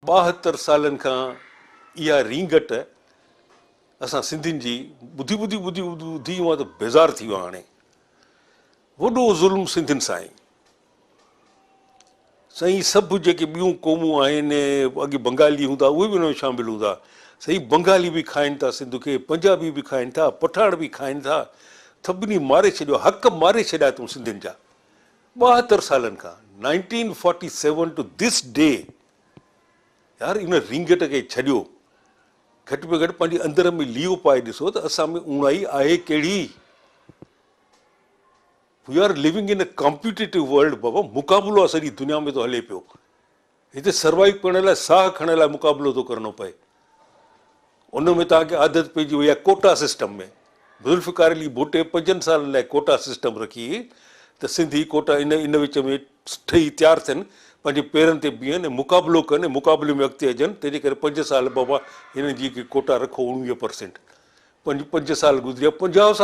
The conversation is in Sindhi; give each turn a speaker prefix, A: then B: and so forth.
A: 72 سالن کان اها رينگٽ اسان سنڌين جي ٻڌي ٻڌي ٻڌي ٻڌي مان ته بيزار ٿي ويو هاڻي. وڏو ظلم سنڌين سان آهي. سائين سڀ جيڪي ٻيون قومون آهن اڳي بنگالي هوندا اهي به ان ۾ شامل هوندا. سائين بنگالي به کائن ٿا سنڌ کي، پنجابي به کائن ٿا، پٺاڻ به کائن ٿا. سڀني ماري ڇڏيو، حق ماري ڇڏيا اٿئون سنڌين جا. 72 سالن کان 1947 ٽو this D يار ان رينگٽ کي ڇڏيو. گهٽ ۾ گهٽ پنهنجي اندر ۾ ليئو پائي ڏسو ته اسان ۾ اوڻائي آهي ڪهڙي؟ We are living in a competitive world بابا مقابلو آهي سڄي دنيا ۾ ٿو هلي پيو. هتي سروائيو ڪرڻ لاء ساهه کڻڻ لاء مقابلو ٿو ڪرڻو پئي. ان ۾ توهان کي عادت پئجي وئي آهي ڪوٽا سسٽم ۾. ذوالفقار علي ڀٽي پنجن سالن لاء ڪوٽا سسٽم رکي هئي ته سنڌي ڪوٽا ان ان وچ ۾ ٺهي تيار ٿين، پنهنجي پيرن تي بيهن ۽ مقابلو ڪن ۽ مقابلي ۾ اڳتي اچن، تنهنجي ڪري پنج سال بابا هنن جي ڪوٽا رکو 19 پرسينٽ. پنج پنج سال گذريا 50 سال.